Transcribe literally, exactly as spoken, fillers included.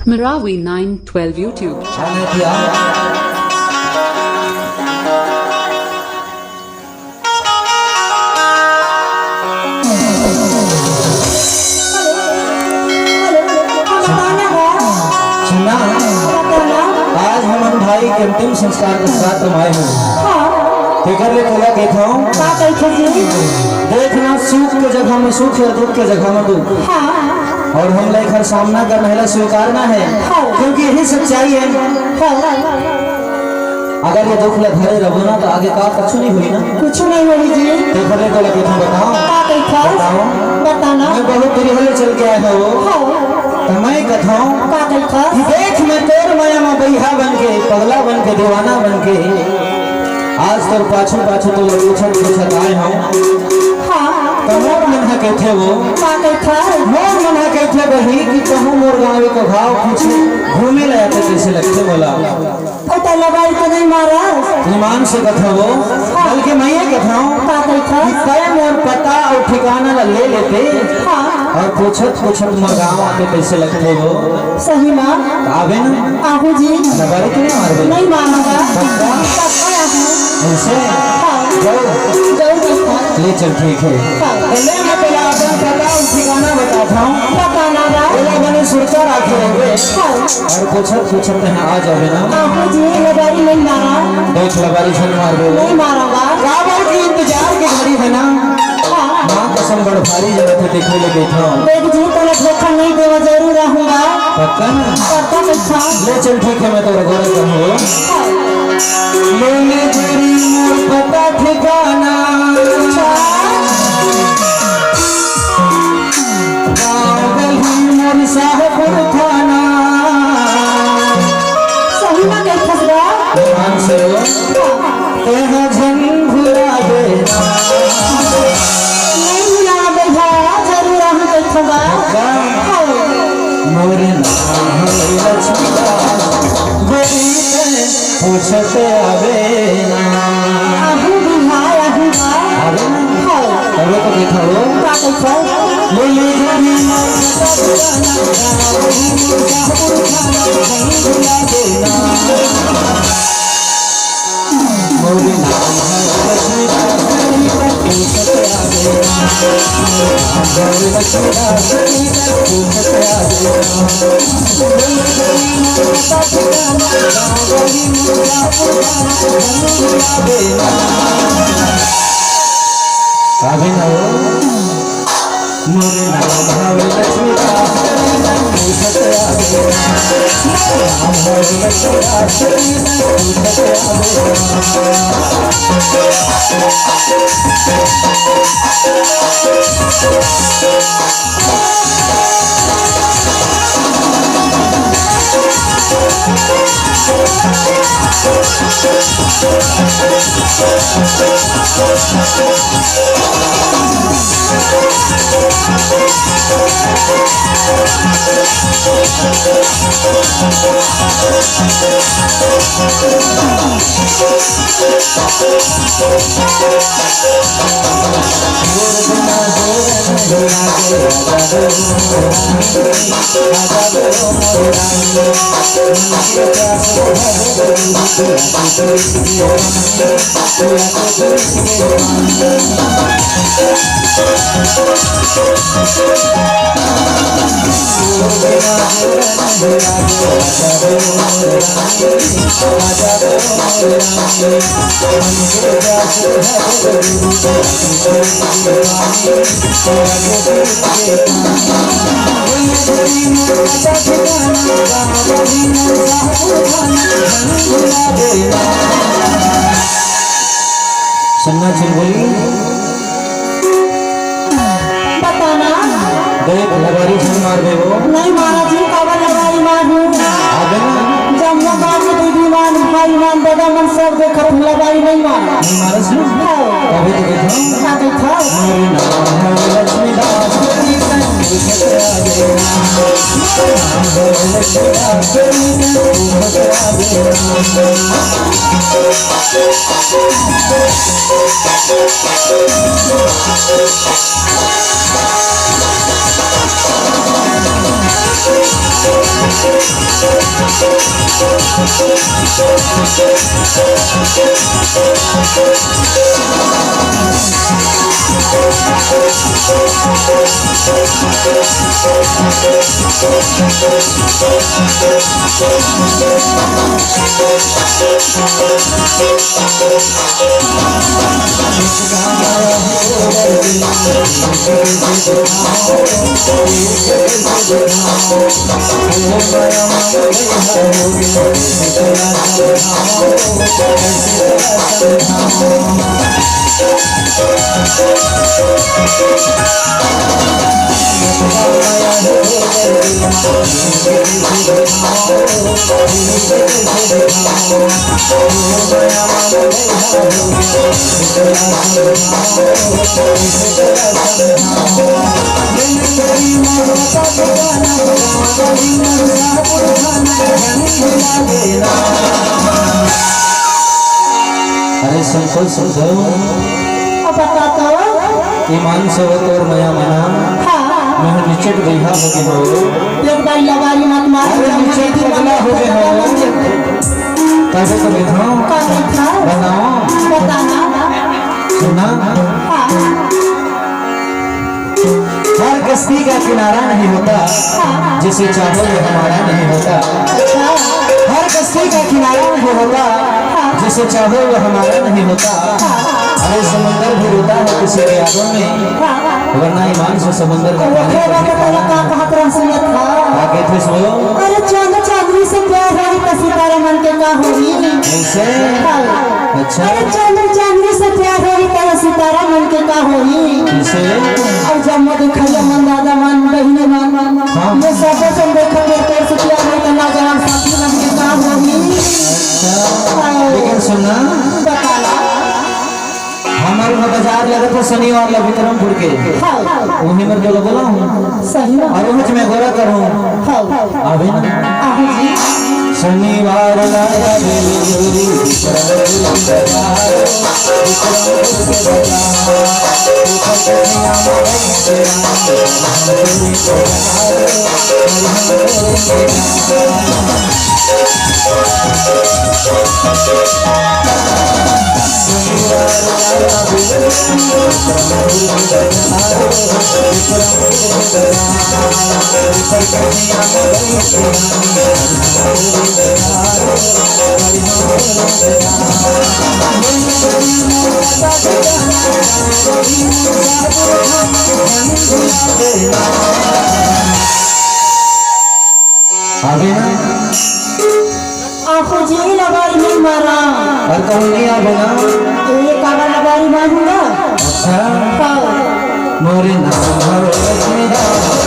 Marawi nine twelve YouTube. सुनना, आज हमन भाई के अंतिम संस्कार के साथ हम आए हन। तेकर ले तोला कहत हंव, का कहिथे जी? देखना, सुख के जगह में सुख हे, दुख के जगह में दुख। हाँ। अउ हमला एकर सामना करना हे, एला स्वीकारना हे, हाँ। क्योंकि यही सच्चाई हे। हाँ। अगर ये दुख ला धरे रबो ना, त आगे का कुछु नइ होही ना। कुछु नइ होही जी। तेकर ले तोला कहत हंव, बताओ। का कहिथे? बताओ। बताना। मैं बहुत दूरिहा ले चल के आए हंव। हाँ। त मैं कहत हंव, का कहिथे? कि देख, मैं तोर मया म बइहा बन के, पगला बन के, दीवाना बन के, आज तोर पाछू पाछू तोला पूछत पूछत आए हंव। हाँ। त मोर मन ह कहिथे वो, का कहिथे? मोर मन ह कहिथे बहिनी कि कहूँ मोर गाँव के घाव कुछ घूमे ला आते तइसे लगथे मोला। अउ तोला लबारी तो नइ मारस? ईमान से कहत हंव वो, हाँ। बल्कि मैं ये कहत हंव, का कहिथे? कि तैं मोर पता अउ ठिकाना ला ले लेते। हाँ। अउ पूछत पूछत मोर गाँव आते तइसे लगथे वो। सही म? आबे ना। आहूँ जी। लबारी तो नइ मारबे? नइ मारंव। पक्का? पक्का आहूँ। अइसे? हाँ। जरूर। जरूर पक्का। ले चल, ठीक हे। हाँ। त ले मैं तोला अपन पता अउ ठिकाना बतात हंव। बताना बा। ओला बने सुरता राखे रहिबे। हाँ। अउ पूछत पूछत तैं आ जाबे ना। आहूँ जी, लबारी नइ मारंव। देख, लबारी झन मारबे। नइ मारंव बा। काबर के इंतजार के घड़ी हे ना। हाँ। माँ कसम बड़ भारी जगह हे, देखे ले कहिथंव। देख जी, तोला धोखा नइ देवंव, जरूर आहूँ बा। पक्का ना? पक्का कहिथंव। ले चल, ठीक हे, मैं तोर गोड़ धरहूँ। ले ले गोरी मोर पता ठिकाना। अच्छा। गाँव गली मोर शाहपुर थाना। सही म कहिथस गा? ध्यान से। तैं ह झन भुलाबे ना। नइ भुलाबे भा, जरूर आहूँ कहिथंव गा। पक्का? हाँ। मोर नाम हे लक्ष्मीदास, गोरी तैं पूछत आबे ना। आहूँ बिहार, आहूँ बा। आबे ना। हाँ। अबे तो देखा हो। का देखा? ले ले गोरी मोर पता ठिकाना, गाँव गली मोर शाहपुर थाना, झन भुलाबे ना। मोर नाम हे लक्ष्मीदास, गोरी तैं पूछत आबे ना। मोर नाम हे लक्ष्मीदास, गोरी तैं पूछत आबे ना। अभी ना हो। मोर नाम हवे लक्ष्मीदास, पूछत आबे। मोर नाम हवे लक्ष्मीदास, पूछत आबे। सन्ना चुलबुली। बताना। देख, लबारी झन मारबे वो। नहीं मारा जी, काबर लबारी मारहूँ? आबे ना। जब मोर बाबू, दीदी मन, भाई मन, दादा मन सब देखत हे, लबारी नहीं मारा। नहीं मारस ना? हाँ। तभी तो देखो। का देखो? मेरे नाम है लक्ष्मीदास। अरे संतोष, समझो। अब बता तो। ईमान से हो तोर मया मना। हाँ। मैं निचट गई हो गई हो। एक बार लबारी मत मार। अरे निचट पगला हो गए हो। तबे तो बैठा। का बैठा? बताओ। बताना। सुना। हाँ। हर कश्ती का किनारा नहीं होता, हाँ। जिसे चाहो वो हमारा नहीं होता। अच्छा। हर कश्ती का किनारा नहीं होता, हाँ। जिसे चाहो वो हमारा नहीं होता। हाँ। अरे समंदर भी रोता है किसी के यादों में, हाँ। वरना ईमान से समंदर का वो पानी खेल रहा था, का कहत रहा सुनिए था। आगे थे सुनो। अरे चांद चांदनी से प्यार होई तो सितारा मन के का होई? कैसे? हाँ। अच्छा। अरे चांद चांदनी से प्यार होई तो सितारा मन के का होई? किसे? अउ जम्मो देखइया मन, दादा मन, बहिनी मन, हाँ। ये सब जन देखत हे तोर से प्यार होई तो नौजवान साथी मन के का होई? अच्छा। हाँ। लेकिन सुनना। बताना। हमर उहाँ बाजार लगत हे शनिवार ला विक्रमपुर के। हाँ। उहें मेर तोला बोलाहूँ। सही में। अउ उहें मैं गोरा करहूँ। हाँ। आबे ना। आबे जी। शनिवार ला आबे। आबे ना। आखो जी लबारी नहीं मारा। अउ कहूँ नहीं आबे ना। ए, काबर लबारी मारूंगा? अच्छा। हाँ। मोरे नाम हवे लक्ष्मी दास।